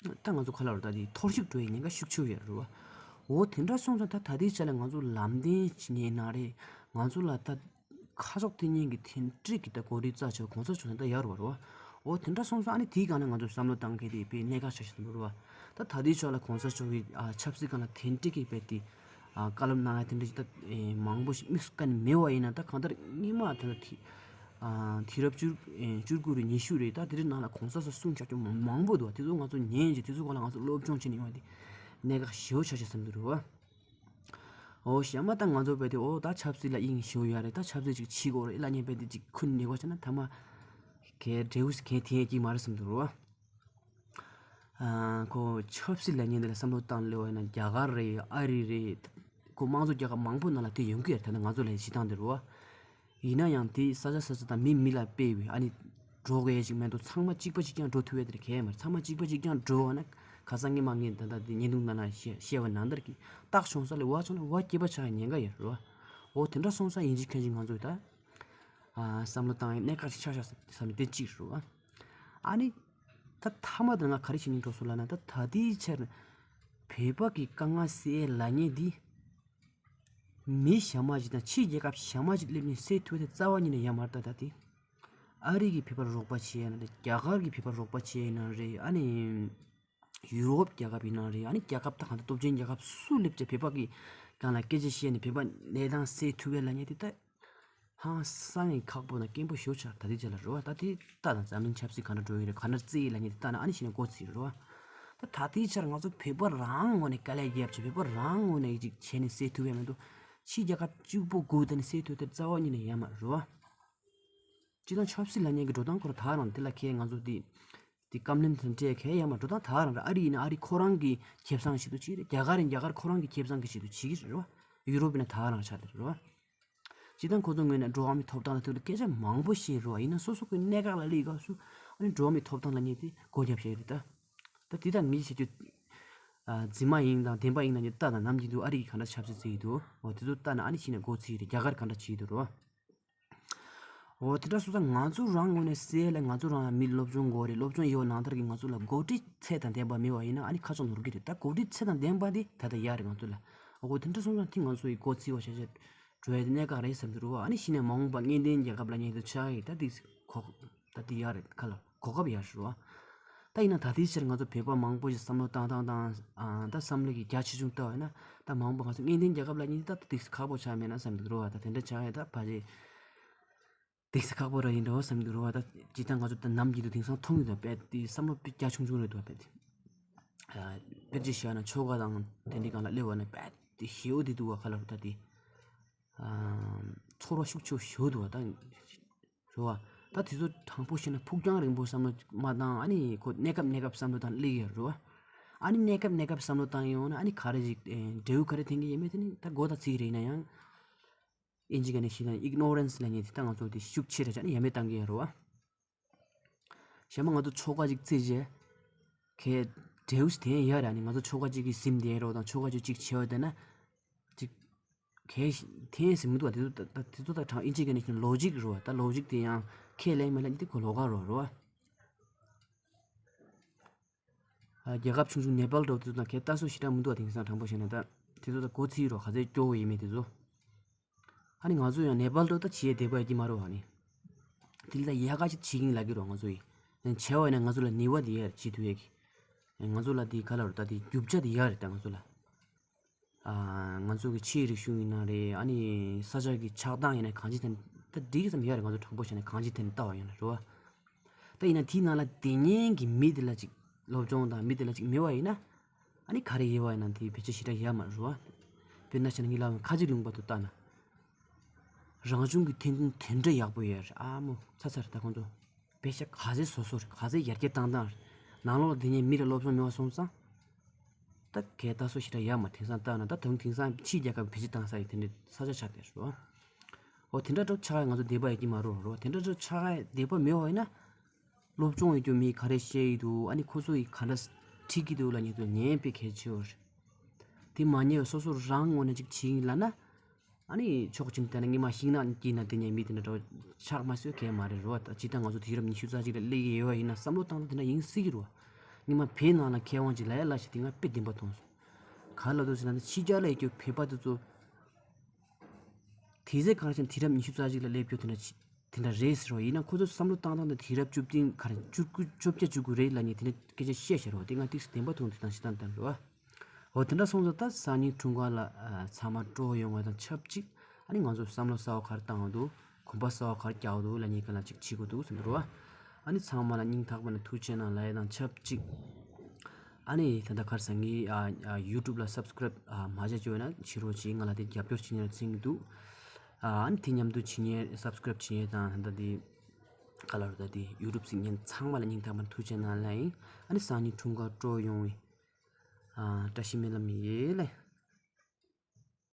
ད་ང་ཚོ་ག་ལ་རེད་ད་དེ་འཐོར་ཞིག་འགྲོ་ཡི་ཉེན་ཁ་ཤུགས་ཆེ་བོ་ཡོད་རེད་བ། འོ་དེ་འདྲ་སོང་ཙང་ད་ད་ལྟའི་ཆ་ལ་ང་ཚོ་ལམ་སྟོན་བྱེད་མཁན་ན་རེད། ང་ཚོ་ལ་ད་ཁ་ཕྱོགས་སྟོན་མཁན་གྱི་འཐེན་འཁྲིད་ཀྱི་ད་གོ་སྒྲིག་རྩ་ཆེ་བ་གོང་ས་མཆོག་ནས་ད་ཡར་བར་བ། འོ་དེ་འདྲ་སོང་ཙང་ཨ་ནི་དེའི་སྒང་ནས་ང་ཚོ་བསམ་བློ་བཏང་མཁན་དེ་དཔེ་གནད་འགག་ཆགས་ཤིག་འདུག་རེད་བ། ད་ད་ལྟའི་ཆ་ལ་གོང་ས་མཆོག་གི་ཨ་ཆབ་སྲིད་སྒང་ལ་འཐེན་འཁྲིད་ཀྱི་དཔེ་དེ། ཨ་བཀའ་སློབ་གནང་ཡ་དེ་འདྲ་ཞིག་ད་ཨེ་མང་པོ་ཞིག་དམིགས་སུ་བཀར་ནས་མེད་པ་ཡིན་ན་ད་གང་ལྟར་སྔོན་མ་དེ་འདྲ་དེ་ཨ་དུས་རབས་བཅུ་ཨེ་བཅུ་དགུ་རེད། ཉི་ཤུ་རེད། ད་དེ་འདྲའི་ནང་ལ་གོང་ས་མཆོག་གསུང་བྱ་རྒྱུ་མང་པོ་འདུག་དེ་ཚོ་ང་ཚོ་ཉན་ཅིག་དེ་ཚོ་སྐོར་ལ་ང་ཚོ་སློབ་སྦྱོང་བྱེད་ནས་ཡོང་བ་དེ་གནད་འགག་ཞེ་པོ་ཆགས་ཆགས་བསམ་གྱི་འདུག་རེད་བ། འོ་གཞན་མ་ད་ང་ཚོ་བས་དེ་འོ་ད་ཆབ་སྲིད་ལ་དབྱིངས་ཞེ་པོ་ཡོད་རེད། ད་ཆབ་སྲིད་ཅིག་བྱེད་དགོས་རེད་ལབ་མཁན་བས་དེ་ཅིག་ཁུར་ནས་ཉེ་གོ་བྱས་ན་ཐ་མ་གའི་འབྲས་བུ་ཞིག་གའི་འཐེན་ཡས་ཀྱི་མ་རེད་བསམ་གྱི་འདུག་རེད་བ། ཨ་ཁོ་ཆབ་སྲིད་ལབ་མཁན་འདི་ལ་བསམ་བློ་བཏང་སླེབས་པ་ཡིན་ན་རྒྱ་གར་རེད། ཨ་རི་རེད། ཁོ་དམངས་གཙོ་རྒྱལ་ཁབ་མང་པོ་ནང་ལ་དེ་ཡོང་གི་ཡོད་རེད། ད་ནི་ང་ཚོ་ལ་གཞི་བཏང་དེ་རེད་བ། ཡིན་ན་ཡང་དེ་ས་ཆ་ས་ཆ་དང་མི་མི་ལ་དཔེ་བའི་ཨ་ནི་འགྲོ་གི་ཡ་ཞིག་མེད་དུ་ཚང་མ་གཅིག་པ་གཅིག་རྐྱང་འགྲོ་ཐུབ་ཡ་དེ་གལ་མ་རེད། ཚང་མ་གཅིག་པ་གཅིག་རྐྱང་འགྲོ་བ་ན་ཁ་སང་ངས་མ་ངས་ད་ལྟ་དེ་བརྙན་ཐུང་ནང་ལ་བཤད་བཤད་པ་ནང་ལྟར་གྱི་རྟགས་བྱུང་ས་ལས་བ་བྱུང་ན་བ་སྐྱེད་པ་ཆགས་ཡ་ཉེན་ཁ་ཡོད་རེད་བ། འོ་དེ་འདྲ་སོང་ས་ཡིན་གཅིག་མཁན་གཅིག་ང་ཚོས་ད་ཨ་བསམ་བློ་བཏང་ཡ་གནད་འགག་ཅིག་ཆགས་ཤག་བསམ་ཡ་དེ་གཅིག་རེད་བ། ཨ་ནི། ད་མཐའ་མ་དེ་ང་ག་རེ་བྱེད་སྙིང་འདོད་སོང་ལབ་ན། ད་ད་ལྟའི་ཆར་བོད་པ་གི་དཀའ་ངལ་སེལ་ལབ་མཁན་འདི་མི་གཞན་མ་ཞིག་དང་ཕྱིའི་རྒྱལ་ཁབ་གཞན་མ་ཞིག་སླེབས་ནས་སེལ་ཐུབ་དེ་རྩ་བ་ཉིད་ནས་ཡོད་མ་རེད། ད་ད་དེ་ཨ་རི་གི་བོད་པར་རོགས་པ་བྱེད་ཡ་ན་རེད། རྒྱ་གར་གི་བོད་པར་རོགས་པ་བྱེད་ཡ་ན་རེད། ཨ་ནི་ཡུ་རོབ་རྒྱལ་ཁབ་ཡིན་ན་རེད། ཨ་ནི་རྒྱལ་ཁབ་ད་གང་ལྟར་སྟོབས་ཆེན་རྒྱལ་ཁབ་སུ་སླེབས་ཀྱང་བོད་པ་གི་སྒང་ལ་སྐད་ཆ་བཤད་ནས་བོད་པ་གནས་སྟངས་སེལ་ཐུབ་པའི་ལབ་མཁན་དེ་ད། ཧང་སང་ངི་ཁག་པོ་དང་སྐྱེན་པོ་ཞེ་པོ་ཆགས། ད་ལྟའི་ཆ་ལ་རེད་བ། ད་དེ་ལྟ་དང་འཛམ་གླིང་ཆབ་སྲིད་ག་འདྲ་འགྲོ་ཡི་རེད། ག་འདྲ་རྩེ་ཡི་ལབ་མཁན་དེ་ལྟ་ན་ཨ་ནི་ཤི་ན་མགོ་ཚིག་རེད་བ། ད་ད་ལྟའི་ཆར་ང་ཚོ་བོད་པ་རང་ངོས་ནས་དཀའ་ལས་རྒྱབ་བྱས་བོད་པ་རང་ངོས་ནས་ཅིག་བྱས་ནས་སེལ་ཐུབ་ཡ་མི་འདུག་ཕྱིའི་རྒྱལ་ཁབ་གཅིག་པོ་སྒུག་བསྡད་ནས་སེལ་ཐུབ་དེ་རྩ་བ་ཉིད་ནས་ཡོད་མ་རེད་བ། སྤྱིར་བཏང་ཆབ་སྲིད་ལབ་མཁན་གྱི་འགྲོ་སྟངས་ཁོ་རང་དེ་ལ་ཁེལ། ང་ཚོ་དེ་དེ་བཀའ་མོལ་དེ་འདྲས་གལ་ཡང་མ་འགྲོ་སྟངས་དག་རང་རེད། ཨ་རི་ཡིན་ན་ཨ་རི་ཁོ་རང་གི་ཁེ་བཟང་ཞིག་ཏུ་བྱེད་རེད། རྒྱ་གར་ཡིན་རྒྱ་གར་ཁོ་རང་གི་ཁེ་བཟང་གི་ཞིག་ཏུ་བྱེད་ཀྱི་རེད་བ། ཡུ་རོབ་ཡིན་ན་དག་རང་ཆགས་བསྡད་རེད་བ། སྤྱིར་བཏང་ཁོ་ཚོ་ངོས་ནས་འགྲོ་བ་མིའི་ཐོབ་ཐང་ལ་ཐུག་ལ་སྐད་ཆ་མང་པོ་བཤད་རེད་བ། ཡིན་ན་སོ་སོ་ཁོའི་གནད་འགག་ལ་སླེབས་སྐབས་སུ་ཨ་ནི་འགྲོ་བ་མིའི་ཐོབ་ཐང་ལ་ཉེ་དེ་སྒོ་རྒྱབ་བཤད་རེད་ད། ད་དེ་དག་ངས་བཤད་རྒྱུ་རྫུན་མ་ཡིན་དང་བདེན་པ་ཡིན་ན་ཉེ་ལྟ་དང་ནམ་གྱི་འདུག་ཨ་རི་གི་ག་འདྲ་ཆབ་སྲིད་བརྩི་ཡི་འདུག་འོ་དེ་ཚོ་ལྟ་ན་ཨ་ནི་ཕྱི་ནས་སྒོ་བརྩི་ཡི་རེད། རྒྱ་གར་ག་འདྲ་བྱེད་ཀྱི་འདུག་རེད་བ། འོ་དེ་འདྲ་སོང་ཙང་ང་ཚོ་རང་ངོས་ནས་གསལ་ལ་ང་ཚོ་རང་ལ་མི་སློབ་སྦྱོང་དགོས་རེད། སློབ་སྦྱོང་ཡོད་ནང་ལྟར་གྱི་ང་ཚོ་ལ་འགོ་ཁྲིད་ཚད་དང་ལྡན་པ་མེད་པ་ཡིན་ན་ཨ་ནི་ཁ་ཕྱོགས་ནོར་གི་རེད། ད་འགོ་ཁྲིད་ཚད་དང་ལྡན་པ་དེ་ད་ལྟ་ཡག་རེད་ང་ཚོ་ལ། འོ་དེ་འདྲ་སོང་ཙང་དེ་ང་ཚོ་ཡི་འགོ་ཚིག་པ་ཤ་ཤ་འགྲོ་ཡ་དེ་གནད་འགག་རེད་བསམ་གྱི་རེད་བ། ཨ་ནི་གཞི་ནས་མ་འོངས་པ་གཉེན་ལྡན་རྒྱལ་ཁབ་ལ་ཉེ་དུ་ཆགས་ཡི་ད་དེ་གོ་ད་དེ་ཡག་རེད་ཁ་ལ་གོ་སྐབས་ཡག་རེད་བ། ད་ཡིན་ན་ད་ལྟའི་ཆར་ང་ཚོ་བོད་པ་མང་པོ་ཞིག་བསམ་བློ་བཏང་སྟངས་དང་ད་བསམ་བློ་གི་རྒྱ་ཆེ་ཆུང་ལྟ་བ་ཡིན་ན་ད་མ་འོངས་པ་ང་ཚོ་གཉེན་ལྡན་རྒྱལ་ཁབ་ལ་ཉེ་དུ་ད་དེ་ཁག་པོ་ཆགས་མེད་ན་བསམ་གྱི་རེད་བ། ད་དེ་འདྲ་ཆགས་ཡ་ད་ཕལ་ཆེར། དེ་ཚེ་ཁག་པོ་ར་ཡིན་འདྲ་བ་བསམ་གྱི་རེད་བ། ད་ཇི་ལྟར་ང་ཚོ་ད་ནམ་རྒྱུན་དུ་དེང་སང་མཐོང་ཡོད་ད་དཔེ་དེ་བསམ་བློ་དཔེ་རྒྱ་ཆུང་ཆུང་རེད་འདུག་དཔེ་དེ་དཔེ་ཅི་བཤད་ན་ཆོ་ག་དང་དེ་འདྲའི་སྒང་ལ་སླེབས་པ་ན་དཔེ་དེ་ཞེ་པོ་དེ་འདུག་བ། ཁ་ལ་ད་དེ་ཚོར་བ་ཤུགས་ཆེ་ཞེ་པོ་འདུག་བ། ད་རེད་བ། ད་དེ་ཚོ་དྲང་པོ་བཤད་ན་ཕུགས་རྒྱང་རིང་པོ་བསམ་བློ་མ་བཏང་ཨ་ནི་ཁོ་གནས་སྐབས་གནས་སྐབས་བསམ་བློ་བཏང་སླེབས་ཡོད་རེད་བ། ཨ་ནི་གནས་སྐབས་གནས་སྐབས་བསམ་བློ་བཏང་ཡོང་ན་ཨ་ནི་ག་རེ་ཞིག་འབྲས་བུ་ག་རེ་འཐེན་གྱི་ཡིན་མེད་དེ་ནི་ད་མགོ་ད་ཚིག་རེད་ཡིན་ན་ཡང་། ཨིན་ཇི་སྐད་ནས་བཤད་ན་ignorance ལབ་མཁན་དེ་ད་ང་ཚོ་དེ་ཤུགས་ཆེ་རེད་ཅག་ནི་ཡ་མེད་བཏང་གི་ཡོད་རེད་བ། གཞན་པ་ང་ཚོ་ཆོ་ག་ཅིག་བརྩི་རྗེས་གལ་འབྲས་བུ་ཞིག་དེ་ཡང་ཡོད་རེད། ནི་ང་ཚོ་ཆོ་ག་ཅིག་གི་ཟིན་དེ་རོ་དང་ཆོ་ག་ཅིག་ཅིག་བྱས་པ་དེ་ན་ཅིག་གལ་དེ་ཟིན་མི་འདུག་བ། དེ་ཚོ་ད་དེ་ཚོ་ད་དྲང་ཨིན་ཇི་སྐད་ནས་བཤད་ན་ལོ་ཇིག་རེད་བ། ད་ལོ་ཇིག་དེ་ཡང་ཁས་ལེན་མི་ལེན་དེ་ཁོ་ལོགས་ཀ་རོ་རེད་བ། རྒྱལ་ཁབ་ཆུང་ཆུང་ནེ་པཱལ་འདྲ་བོ་དེ་ཚོ་དང་གལ་ལྟ་སྲོལ་ཞེ་དྲག་མི་འདུག་བ། དེང་སང་དྲང་པོ་བཤད་ན་ད་དེ་ཚོ་ད་གོ་ཚིག་རོ་ག་ཚོད་སྐྱོ་བོ་ཡིན་མེད་དེ་ཚོ། ཨ་ནི་ང་ཚོ་ཡང་ནེ་པཱལ་འདྲ་བོ་ད་བྱེད་བདེ་པོ་ཡ་གི་མ་རེད་བ། ཨ་ནི་དེ་ལ་ཡག་ག་ཅིག་བྱེད་ཀྱིན་ལབ་ཀྱི་རོ་ང་ཚོ་ཡིས། བྱས་བ་ཡིན་ན་ང་ཚོ་ལ་ནུས་པ་དེ་ཡར་བྱེད་ཐུབ་ཡ་གི། ང་ཚོ་ལ་དེ་ག་ལ་རོ་ད་དེ་རྒྱུ་ཆ་དེ་ཡག་རེད་ད་ང་ཚོ་ལ། ང་ཚོ་གི་ཆེའི་རིག་གཞུང་ཡིན་ན་རེད། ཨ་ནི་ས་ཆ་གི་ཆགས་སྟངས་ཡིན་ན་གང་ཅི་དེ་ད་འགྲིག་ཙམ་ཡོད་རེད། ང་ཚོ་དྲང་པོ་བཤད་ན་གང་ཅི་དེ་ལྟ་བ་ཡིན་ན་རེད་བ། ད་ཡིན་ན་དེའི་ནང་ལ་དེ་ཉན་གི་མི་དེ་ལ་ཅིག་སློབ་སྦྱོང་དང་མི་དེ་ལ་ཅིག་མེད་བ་ཡིན་ན་ཨ་ནི་ག་རེ་ཡོད་བ་ཡིན་ན་དེ་བེད་སྤྱོད་ཞེ་དྲག་ཡོད་མ་རེད་བ། དཔེར་ན་བྱས་ན་ངའི་ལག་ཁ་ཅིག་ལུང་པ་དུ་བལྟ་ན། རང་བྱུང་གི་ཐོན་ཁུངས་དེ་འདྲ་ཡག་པོ་ཡོད་རེད་ཨ་མོ་ཚ་ཚ་རེད་ད་ཁོང་ཚོ། པེ་ཤ་ག་ཚད་བཟོ་བཟོ་རེད། ག་ཚད་ཡར་རྒྱས་བཏང་བཏང་རེད། ནང་ལོགས་ལ་དེ་ཉིད་མི་ལ་སློབ་སྦྱོང་མེད་པ་སོང་ཙང་། ད་གལ་ལྟ་སྲོལ་ཞེ་དྲག་ཡོད་མ་རེད། དེང་སང་ལྟ་ན་ད་དུང་དེང་སང་ཕྱིའི་རྒྱལ་ཁབ་བེད་སྤྱོད་བཏང་ས་ཡི་དེ་འདྲའི་ས་ཆ་ཆགས་བསྡད་རེད་བ། འོ་དེ་འདྲ་འདྲ་ཆགས་ཡ་ང་ཚོ་བདེ་པོ་ཡོད་ཀྱི་མ་རེད་རོ། དེ་འདྲ་འདྲ་ཆགས་ཡ་བདེ་པོ་མེད་པ་ཡིན་ན། སློབ་སྦྱོང་ཡོད་རྒྱུ་མི་ག་རེ་བཤད་ཡི་འདུག་ཨ་ནི་ཁོ་ཚོ་ཡི་ག་འདྲ་ཁྲིད་ཀྱི་འདུག་ལབ་མཁན་དེ་ཉན་པའི་གལ་ཆེ་བ་རེད། དེ་མ་ཉན་པའི་སོ་སོ་རང་ངོས་ནས་ཅིག་བྱེད་ཡིན་ལབ་ན། ཨ་ནི་ཕྱོགས་གཅིག་ནས་བལྟས་ན་སྔོན་མ་ཤིང་ནགས་དཀྱིལ་ན་དེ་ཉིད་མི་དེ་འདྲ་འདྲ་བོ་ཆགས་མ་སྲིད་གལ་མ་རེད་རོ། ད་ཇི་ལྟར་ང་ཚོ་དུས་རབས་ཉི་ཤུ་རྩ་གཅིག་ལ་སླེབས་ཀྱི་ཡོད་པ་ཡིན་ན་བསམ་བློ་བཏང་སྟངས་དེ་འདྲ་ཡིན་སྲིད་ཀྱི་རེད་བ། སྔོན་མ་བོད་ནང་ལ་མཁས་དབང་ཅིག་ལབ་ཡ་ལབ་ཤིག་དེ་ང་དཔེ་བདེན་པ་མཐོང་སོང་། ག་རེ་ལབ་འདུག་ཟེར་ན་ཕྱི་རྒྱལ་ལ་ཡོད་རྒྱུ་བོད་པ་དེ་ཚོ། དེ་ཚེ་གང་ཞིག་དུས་རབས་ཉི་ཤུ་རྩ་གཅིག་ལ་སླེབས་རྒྱུ་དེ་འདྲ་ཅི་དེ་འདྲ་རེད་ཟེར་བ་ཡིན་ན་ཁོ་ཚོ་བསམ་བློ་བཏང་སྟངས་དེ་དུས་རབས་བཅུ་བདུན་ག་རེ་བཅུ་དགུ་བཅོ་བརྒྱད་བཅུ་དགུ་རེད་ལབ་མཁན་དེ་འདྲ་སྐད་ཆ་བཤད་བཞག་རོགས་དེ་ང་ཏིག་བདེན་པ་མཐོང་དུས་དང་ཞེ་དྲག་བདེན་རེད་བ། འོ་དེ་འདྲ་སོང་ཙང་ད་སང་ཉིན་འཁྲུངས་སྐར་ལ་ཚང་མ་སྤྲོ་ཡོང་བ་དང་ཆབས་ཅིག་ཨ་ནི་ང་ཚོ་བསམ་བློ་གསར་བ་ག་རེ་བཏང་བ་འདུག་གོམ་པ་གསར་བ་ག་རེ་རྒྱག་བ་འདུག་ལབ་མཁན་ག་ལ་ཅིག་བྱེད་དགོས་འདུག་ཟེར་འདུག་རོ། ཨ་ནི་ཚང་མ་ལ་སྙིང་ཐག་པ་ནས་ཐུགས་རྗེ་གནང་ལབ་ཡ་དང་ཆབས་ཅིག་ཨ་ནི་ད་ལྟ་ག་རེ་ཟེར་ངའི་ཡུ་ཊུབ་ལ་སབ་སི་ཀ་རེབ་མ་བྱས་བྱས་ཡོད་ན་བྱེད་རོགས་གྱིས། ང་ལ་དེ་རྒྱབ་སྐྱོར་བྱེད་མཁན་ལ་བརྩི་གི་འདུག་ཨ་ནི་དེ་མཉམ་དུ་བྱེད་མཁན་སབ་སི་ཀ་རེབ་བྱེད་མཁན་དང་ད་ལྟ་དེ་ག་ལ་རོ་ད་དེ་ཡུ་ཊུབ་གཟིགས་མཁན་ཚང་མ་ལ་སྙིང་ཐག་པ་ནས་ཐུགས་རྗེ་གནང་ལབ་ཡིན། ཨ་ནི་སང་ཉིན་འཁྲུངས་སྐར་སྤྲོ་ཡོང་བའི་བཀྲ་ཤིས་སྨོན་ལམ་ཡིན་ལེ།